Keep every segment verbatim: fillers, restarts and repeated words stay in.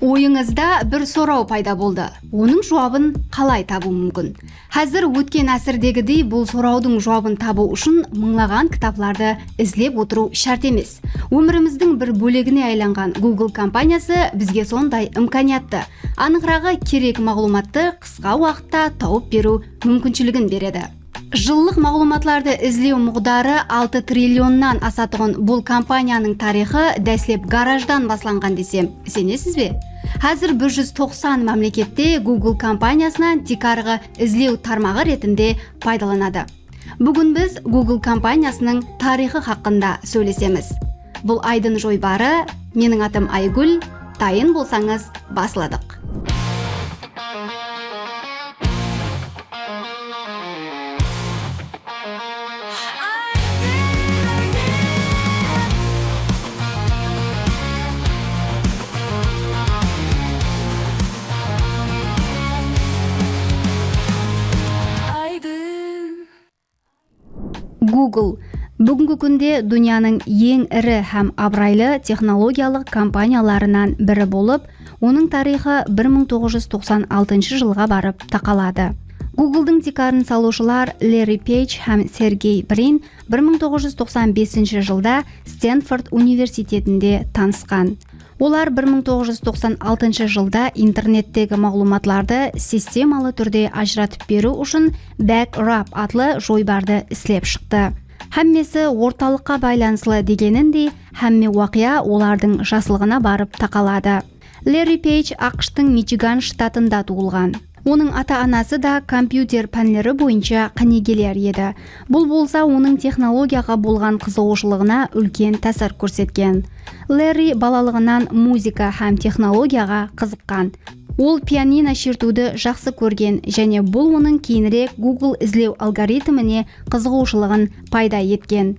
Oyıńızda bir soraw payda boldı. Onıń juwabın qalay tabıw múmkin? Házir ótken ásirdegidey bul sorawdıń juwabın tabıw ushın mıńlaǵan kitaplardı izlep otırıw shárt emes. Ómirimizdiń bir bólegine aylanǵan Google kompaniyası bizge sonday imkaniyattı, anıǵıraǵı, kerek maǵlıwmattı qısqa waqıtta tawıp beriw múmkinshiligin beredi. Jıllıq maǵlıwmatlardı izlew muǵdarı altı trillionnan asatuǵın bul kompaniyanıń tariyxı dáslep garajdan baslanǵan desem, isenesiz be? Házir bir júz toqsan mámlekette Google kompaniyasınan tiykarǵı izlew tarmaǵı retinde paydalanadı. Búgin biz Google kompaniyasınıń tariyxı haqqında sóylesemiz. Bul Aydın joybarı, meniń atım Aygúl, tayın bolsańız, basladıq. Google búgingi kúnde dúnyanıń eń iri hám abıraylı texnologiyalıq kompaniyalarınan biri bolıp, onıń tariyxı bir mıń toǵız júz toqsan altınshı jılǵa barıp taqaladı. Googledıń tiykarın salıwshılar Larry Page hám Sergey Brin bir mıń toǵız júz toqsan besinshi jılda Stenford universitetinde tanısqan. Olar bir mıń toǵız júz toqsan altınshı jılda internettegi maǵlıwmatlardı sistemalı túrde ajıratıp beriw ushın Bag Rub atlı joybardı islep shıqtı. Hámmesi ortalıqqa baylanıslı degenindey, hámme waqıya olardıń jaslıǵına barıp taqaladı. Larry Page AQShtıń Michigan shtatında tuwılǵan. Onıń ata-anası da kompyuter pánleri boyınsha qánigeler edi. Bul bolsa onıń texnologiyaǵa bolǵan qızıǵıwshılıǵına úlken tásir kórsetken. Larry balalıǵınan muzıka hám texnologiyaǵa qızıqqan. Ol pianino shertiwdi jaqsı kórgen, jáne bul onıń keyinirek Google izlew algoritmine qızıǵıwshılıǵın payda etken.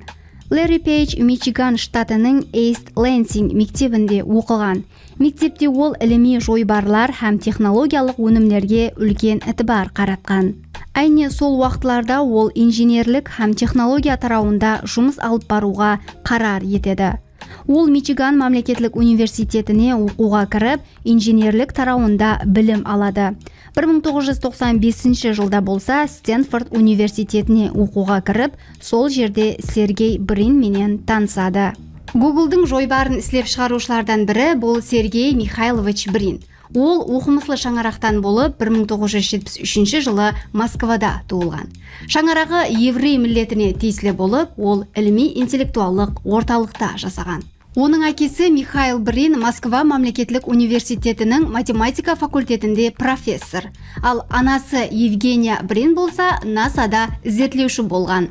Larry Page Michigan shtatınıń East Lansing mektebinde oqıǵan. Mektepte ol ilimiy joybarlar hám texnologiyalıq ónimlerge úlken itibar qaratqan. Áyne sol waqıtlarda ol injenerlik hám texnologiya tarawında jumıs alıp barıwǵa qarar etedi. Ol Michigan mámleketlik universitetine oqıwǵa kirip, injenerlik tarawında bilim aladı. Bir mıń toǵız júz toqsan besinshi jılda bolsa Stenford universitetine oqıwǵa kirip, sol jerde Sergey Brin menen tanısadı. Googledıń joybarın islep shıǵarıwshılardan biri bul Sergey Mixaylovich Brin. Ol oqımıslı shańaraqtan bolıp, bir mıń toǵız júz jetpis úshinshi jılı Moskvada tuwılǵan. Shańaraǵı evrey milletine tiyisli bolıp, ol ilimiy-intellektuallıq ortalıqta jasaǵan. Onıń ákesi Mixail Brin Moskva mámleketlik universitetiniń matematika fakultetinde professor, al anası Yevgeniya Brin bolsa nasada izertlewshi bolǵan.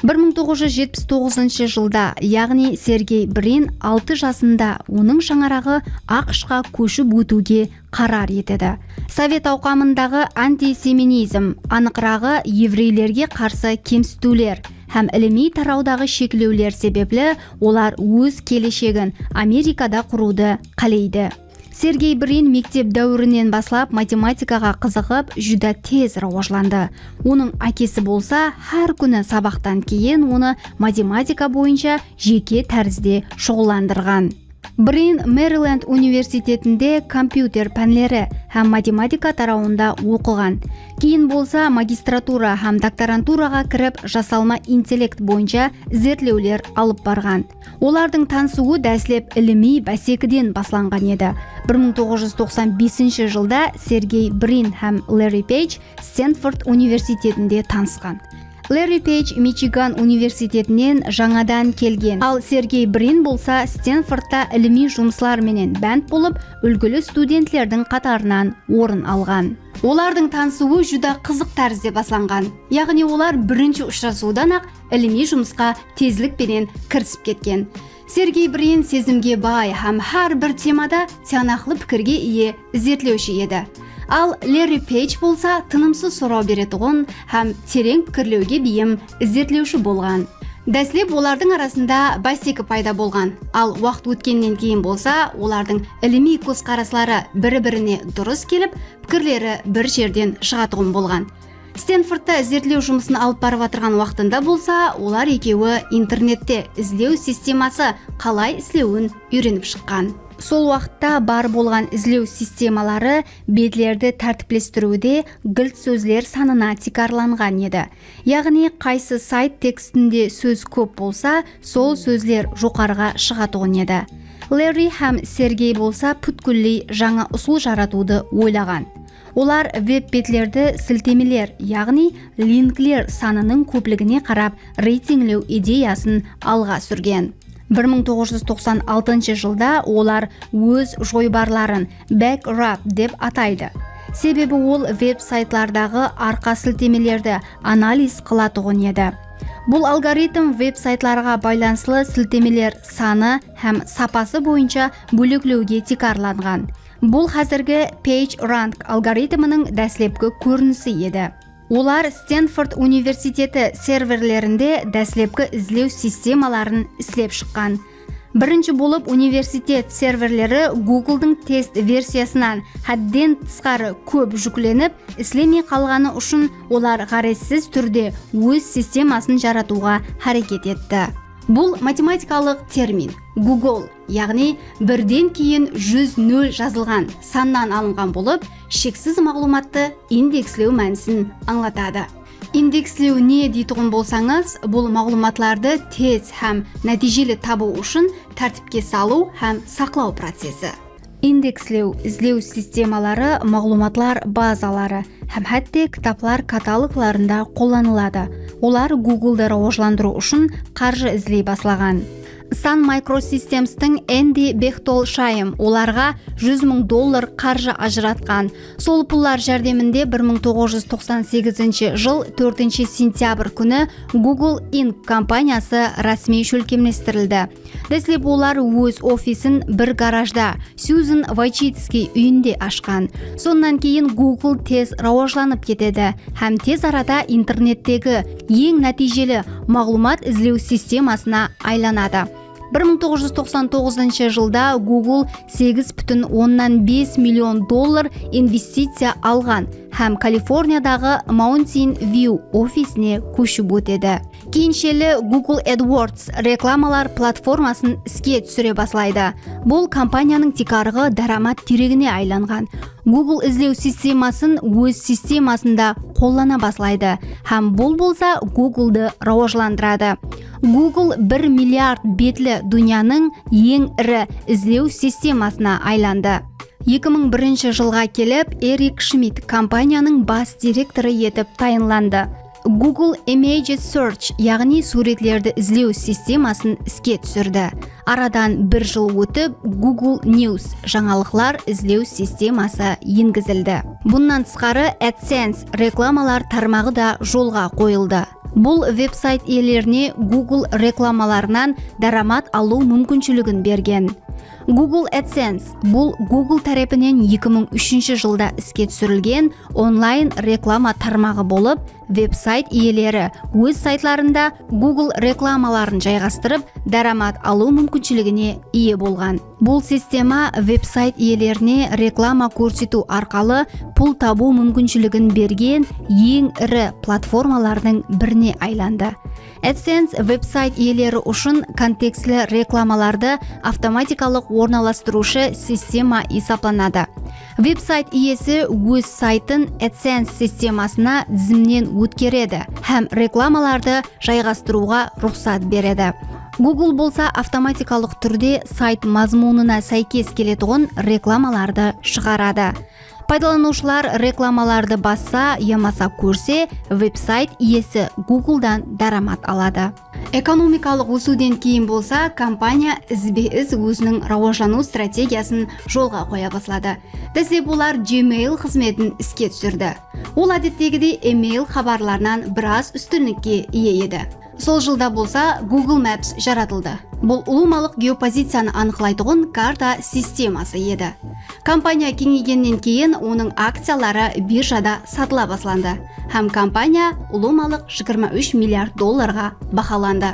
Bir mıń toǵız júz jetpis toǵızınshı jılda, yaǵnıy Sergey Brin altı jasında onıń shańaraǵı AQShqa kóship ótiwge qarar etedi. Sovet awqamındaǵı antisemitizm, anıqıraǵı, evreylerge qarsı kemsitiwler hám ilimiy tarawdaǵı sheklewler sebepli olar óz keleshegin Amerikada qurıwdı qáleydi. Sergey Brin mektep dáwirinen baslap matematikaǵa qızıǵıp, júdá tez rawajlandı. Onıń ákesi bolsa hár kúni sabaqtan keyin onı matematika boyınsha jeke tárizde shuǵıllandırǵan. Brin Merilend universitetinde kompyuter pánleri hám matematika tarawında oqıǵan. Keyin bolsa magistratura hám doktoranturaǵa kirip, jasalma intellekt boyınsha izertlewler alıp barǵan. Olardıń tanısıwı dáslep ilimiy básekiden baslanǵan edi. Bir mıń toǵız júz toqsan besinshi jılda Sergey Brin hám Larry Page Stenford universitetinde tanısqan. Larry Page Michigan universitetinen jańadan kelgen, al Sergey Brin bolsa Stenfordta ilimiy jumıslar menen bánt bolıp, úlgili studentlerdiń qatarınan orın alǵan. Olardıń tanısıwı júdá qızıq tárizde baslanǵan. Yaǵnıy olar birinshi ushırasıwdan-aq ilimiy jumısqa tezlik penen kirisip ketken. Sergey Brin sezimge bay hám hár bir temada tiyanaqlı pikirge iye izertlewshi edi. Al Larry Page bolsa tınımsız soraw beretuǵın hám tereń pikirlewge beyim izertlewshi bolǵan. Dáslep olardıń arasında báseki payda bolǵan, al waqıt ótkennen keyin bolsa olardıń ilimiy kózqarasları bir-birine durıs kelip, pikirleri bir jerden shıǵatuǵın bolǵan. Stenfordta izertlew jumısın alıp barıp atırǵan waqtında bolsa olar ekewi internette izlew sisteması qalay islewin úyrenip shıqqan. Sol waqıtta bar bolǵan izlew sistemaları betlerdi tártiplestiriwde gilt sózler sanına tiykarlanǵan edi. Yaǵnıy, qaysı sayt tekstinde sóz kóp bolsa, sol sózler joqarıǵa shıǵatuǵın edi. Larri hám Sergey bolsa pútkilley jańa usıl jaratıwdı oylaǵan. Olar veb betlerdi siltemeler, yaǵnıy linkler sanınıń kópligine qarap reytinglew ideyasın alǵa súrgen. Bir mıń toǵız júz toqsan altınshı jılda olar óz joybarların backrub dep ataydı. Sebebi ol veb saytlardaǵı arqa siltemelerdi analiz qılatuǵın edi. Bul algoritm veb saytlarǵa baylanıslı siltemeler sanı hám sapası boyınsha bóleklewge tiykarlanǵan. Bul házirgi PageRank algoritminiń dáslepki kórinisi edi. Olar Stenford universiteti serverlerinde dáslepki izlew sistemaların islep shıqqan. Birinshi bolıp universitet serverleri Google'dıń test versiyasınan hádden tısqarı kóp júklenip, islemey qalǵanı ushın olar ǵárezsiz túrde óz sistemasın jaratıwǵa háreket etti. Bul matematikalıq termin Google, yaǵnıy birden keyin júz nol jazılǵan sannan alınǵan bolıp, sheksiz maǵlıwmattı indekslew mánisin ańlatadı. Indekslew ne deytuǵın bolsańız, bul maǵlıwmatlardı tez hám nátiyjeli tabıw ushın tártipke salıw hám saqlaw procesi. Indekslew, izlew sistemaları, maǵlıwmatlar bazaları hám hátte kitaplar kataloglarında qollanıladı. Olar Google'dı rawajlandırıw ushın qarjı izley baslaǵan. Sun Microsystemstiń Endi Bechtolshaym olarǵa júz mıń dollar qarjı ajıratqan. Sol pullar járdeminde bir mıń toǵız júz toqsan segizinshi jıl tórtinshi sentyabr kúni Google Inc kompaniyası rásmiy shólkemlestirildi. Dáslep olar óz ofisin bir garajda, Susan Wojcicki úyinde ashqan. Sonnan keyin Google tez rawajlanıp ketedi hám tez arada internettegi eń nátiyjeli maǵlıwmat izlew sistemasına aylanadı. Bir mıń toǵız júz toqsan toǵızınshı jılda Google segiz pútin onnan bes million dollar investiciya alǵan hám Kaliforniyadaǵı Mountain View ofisine kóship ótedi. Keyinsheli Google AdWords reklamalar platformasın iske túsire baslaydı. Bul kompaniyanıń tiykarǵı dáramat deregine aylanǵan. Google izlew sistemasın óz sistemasında qollana baslaydı hám bul bolsa Google'dı rawajlandıradı. Google bir milliard betli dúnyanıń eń iri izlew sistemasına aylandı. Eki mıń birinshi jılǵa kelip Erik Shmidt kompaniyanıń bas direktorı etip tayınlandı. Google Image Search, yaǵnıy súwretlerdi izlew sistemasın iske túsirdi. Aradan bir jıl ótip, Google News, jańalıqlar izlew sisteması engizildi. Bunnan tısqarı, AdSense reklamalar tarmaǵı da jolǵa qoyıldı. Bul veb-sayt iyelerine Google reklamalarınan dáramat alıw múmkinshiligin bergen. Google AdSense, bul Google tárepinen eki mıń úshinshi jılda iske túsirilgen onlayn reklama tarmaǵı bolıp, veb-sayt iyeleri óz saytlarında Google reklamaların jayǵastırıp, dáramat alıw múmkinshiligine iye bolǵan. Bul sistema veb-sayt iyelerine reklama kórsetiw arqalı pul tabıw múmkinshiligin bergen eń iri platformalardıń birine aylandı. AdSense veb-sayt iyeleri ushın kontekstli reklamalardı avtomatikalıq ornalastırıwshı sistema esaplanadı. Veb-sayt iyesi óz saytın AdSense sistemasına dizimnen ótkeredi hám reklamalardı jayǵastırıwǵa ruxsat beredi. Google bolsa avtomatikalıq túrde sayt mazmunına sáykes keletuǵın reklamalardı shıǵaradı. Paydalanıwshılar reklamalardı bassa yamasa kórse, veb-sayt iyesi Google'dan dáramat aladı. Ekonomikalıq ósiwden keyin bolsa kompaniya izbe-iz óziniń rawajlanıw strategiyasın jolǵa qoya basladı. Dáslep olar Gmail xızmetin iske túsirdi. Ol ádettegidey email xabarlarınan biraz ústinlikke iye edi. Sol jılda bolsa Google Maps jaratıldı. Bul ulıwmalıq geopoziciyanı anıqlaytuǵın karta sisteması edi. Kompaniya keńeygennen keyin onıń akciyaları birjada satıla baslandı hám kompaniya ulıwmalıq jigirma úsh milliard dollarǵa bahalandı.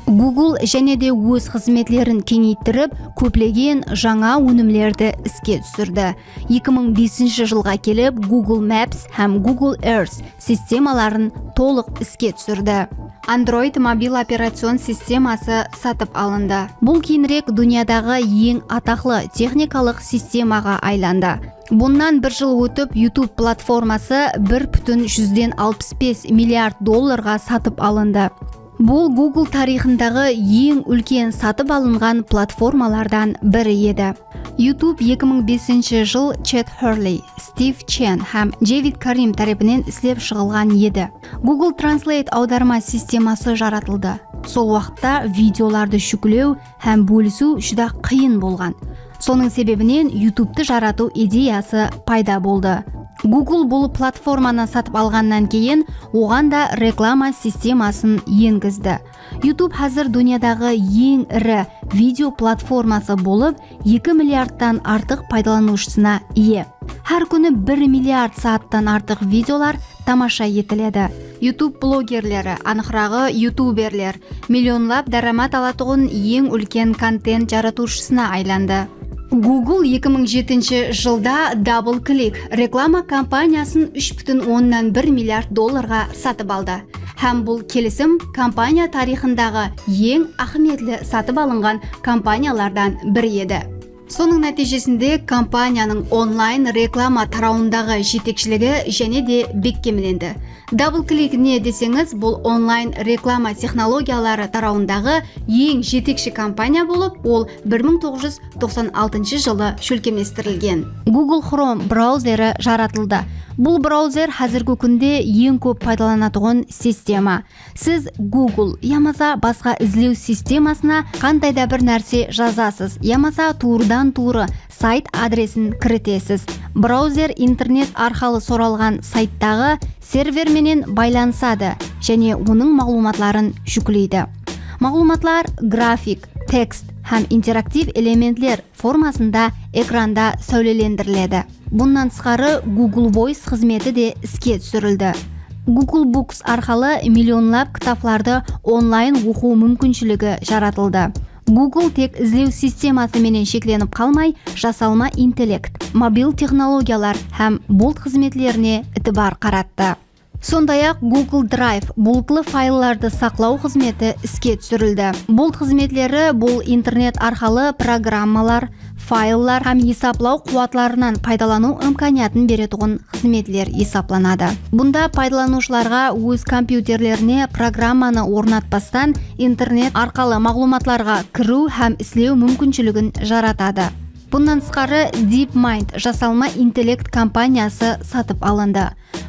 Google jáne de óz xızmetlerin keńeyttirip, kóplegen jańa ónimlerdi iske túsirdi. Eki mıń besinshi jılǵa kelip Google Maps hám Google Earth sistemaların tolıq iske túsirdi. Android mobil operacion sisteması satıp alındı. Bul keyinirek dúnyadaǵı eń ataqlı texnikalıq sistemaǵa aylandı. Bunnan bir jıl ótip, YouTube platforması bir pútin júzden alpıs bes milliard dollarǵa satıp alındı. Bul Google tariyxındaǵı eń úlken satıp alınǵan platformalardan biri edi. YouTube eki mıń besinshi jıl Chad Hurley, Steve Chen hám David Karim tárepinen islep shıǵılǵan edi. Google Translate awdarma sisteması jaratıldı. Sol waqıtta videolardı júklew hám bólisiw júdá qıyın bolǵan. Sonıń sebebinen YouTube'tı jaratıw ideyası payda boldı. Google bul platformanı satıp alǵannan keyin oǵan da reklama sistemasın engizdi. YouTube házir dúnyadaǵı eń iri video platforması bolıp, eki milliardtan artıq paydalanıwshısına iye. Hár kúni bir milliard saattan artıq videolar tamasha etiledi. YouTube blogerleri, anıqraǵı, youtuberler, millionlap dáramat alatuǵın eń úlken kontent jaratıwshısına aylandı. Google eki mıń jetinshi jılda DoubleClick reklama kompaniyasın úsh pútin onnan bir milliard dollarǵa satıp aldı. Hám bul kelisim kompaniya tariyxındaǵı eń áhmiyetli satıp alınǵan kompaniyalardan biri edi. Sonıń nátiyjesinde kompaniyanıń onlayn reklama tarawındaǵı jetekshiligi jáne de bekkemlendi. DoubleClick ne deseńiz, bul onlayn reklama texnologiyaları tarawındaǵı eń jetekshi kompaniya bolıp, ol bir mıń toǵız júz toqsan altınshı jılı shólkemlestirilgen. Google Chrome brauzeri jaratıldı. Bul brauzer házirgi kúnde eń kóp paydalanatuǵın sistema. Siz Google yamasa basqa izlew sistemasına qanday da bir nárse jazasız yamasa tuwrıdan-tuwrı sayt adresin kiritesiz. Brauzer internet arqalı soralǵan sayttaǵı server menen baylanısadı jáne onıń maǵlıwmatların júkleydi. Maǵlıwmatlar grafik, tekst hám interaktiv elementler formasında ekranda sáwlelendiriledi. Bunnan tısqarı, Google Voice xızmeti de iske túsirildi. Google Books arqalı millionlap kitaplardı onlayn oqıw múmkinshiligi jaratıldı. Google tek izlew sisteması menen sheklenip qalmay, jasalma intellekt, mobil texnologiyalar hám bult xızmetlerine itibar qarattı. Sonday-aq, Google Drive bulutlı fayllardı saqlaw xızmeti iske túsirildi. Bult xızmetleri bul internet arqalı programmalar, fayllar hám esaplaw quwatlarınan paydalanıw imkaniyatın beretuǵın xızmetler esaplanadı. Bunda paydalanıwshılarǵa óz kompyuterlerine programmanı ornatpastan internet arqalı maǵlıwmatlarǵa kiriw hám islew múmkinshiligin jaratadı. Bunnan tısqarı, DeepMind jasalma intellekt kompaniyası satıp alındı.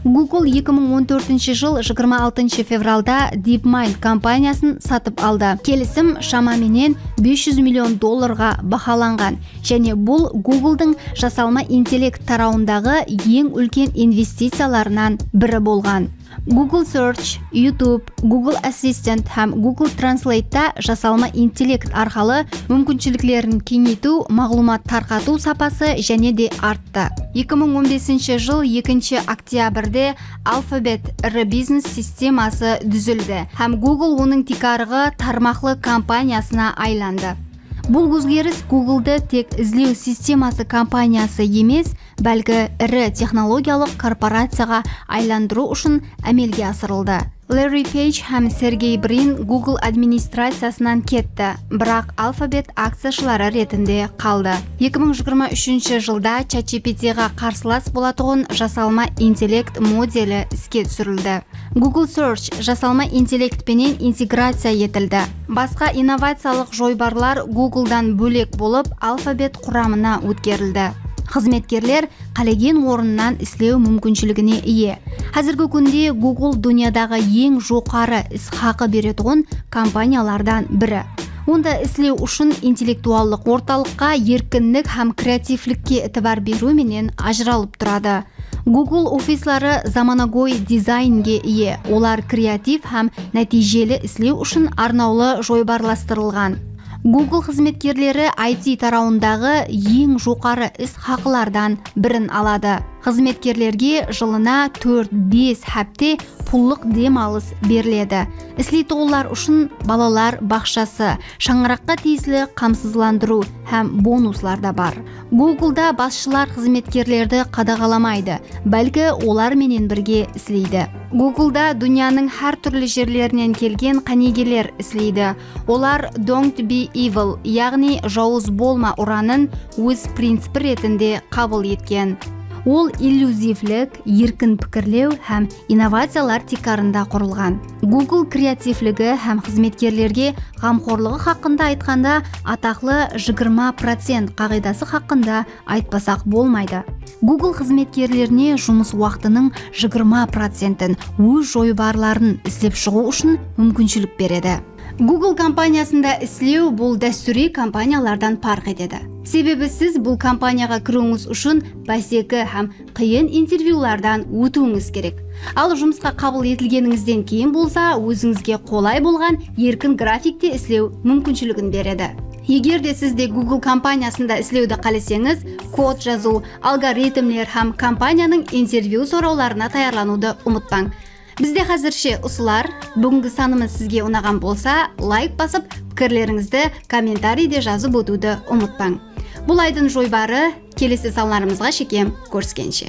Google eki mıń on tórtinshi jıl jigirma altınshı fevralda DeepMind kompaniyasın satıp aldı. Kelisim shama menen bes júz million dollarǵa bahalanǵan, jáne bul Google'dıń jasalma intellekt tarawındaǵı eń úlken investiciyalarınan biri bolǵan. Google Search, YouTube, Google Assistant hám Google Translate'ta jasalma intellekt arqalı múmkinshiliklerin keńeytiw, maǵlıwmat tarqatıw sapası jáne de arttı. Eki mıń on besinshi jıl ekinshi oktyabrde Alphabet iri biznes sisteması dúzildi hám Google onıń tiykarǵı tarmaqlı kompaniyasına aylandı. Bul ózgeris Google'dı tek izlew sisteması kompaniyası emes, bálki iri texnologiyalıq korporaciyaǵa aylandırıw ushın ámelge asırıldı. Larry Page hám Sergey Brin Google administraciyasınan ketti, biraq Alphabet akciyashıları retinde qaldı. Eki mıń jigirma úshinshi jılda ChatGPT'ǵa qarsılas bolatuǵın jasalma intellekt modeli iske túsirildi. Google Search jasalma intellekt penen integraciya etildi. Basqa innovaciyalıq joybarlar Google'dan bólek bolıp, Alphabet quramına ótkerildi. Xızmetkerler qálegen ornınan islew múmkinshiligine iye. Házirgi kúnde Google dúnyadaǵı eń joqarı is haqı beretuǵın kompaniyalardan biri. Onda islew ushın intellektuallıq ortalıqqa, erkinlik hám kreativlikke itibar beriw menen ajıralıp turadı. Google ofisları zamanagóy dizaynge iye, olar kreativ hám nátiyjeli islew ushın arnawlı joybarlastırılǵan. Google xızmetkerleri I T tarawındaǵı eń joqarı is haqılardan birin aladı. Xızmetkerlerge jılına tórt-bes hápte pullıq dem alıs beriledi. Isleytuǵınlar ushın balalar baqshası, shańaraqqa tiyisli qamsızlandırıw hám bonuslar da bar. Google-da basshılar xızmetkerlerdi qadaǵalamaydı, bálki olar menen birge isleydi. Google-da dúnyanıń hár túrli jerlerinen kelgen qánigeler isleydi. Olar "Don't be evil", yaǵnıy "Jawız bolma" uranın óz principi retinde qabıl etken. Ol illyuzivlik, erkin pikirlew hám innovaciyalar tiykarında qurılǵan. Google kreativligi hám xızmetkerlerge ǵamxorlıǵı haqqında aytqanda ataqlı jigirma procent qaǵıydası haqqında aytpasaq bolmaydı. Google xızmetkerlerine jumıs waqtınıń jigirma procentin óz joybarların islep shıǵıw ushın múmkinshilik beredi. Google kompaniyasında islew bul dástúriy kompaniyalardan parq etedi. Sebebi siz bul kompaniyaǵa kiriwińiz ushın báseki hám qıyın intervyulardan ótiwińiz kerek. Al jumısqa qabıl etilgenińizden keyin bolsa ózińizge qolay bolǵan erkin grafikte islew múmkinshiligin beredi. Eger de siz de Google kompaniyasında islewdi qáleseńiz, kod jazıw, algoritmler hám kompaniyanıń intervyu sorawlarına tayarlanıwdı umıtpań. Bizde házirshe usılar. Búgingi sanımız sizge unaǵan bolsa, layk basıp, pikirlerińizdi kommentariyde jazıp ótiwdi umıtpań. Bul aydın joybarı, kelesi sanlarımızǵa shekem kóriskenshe.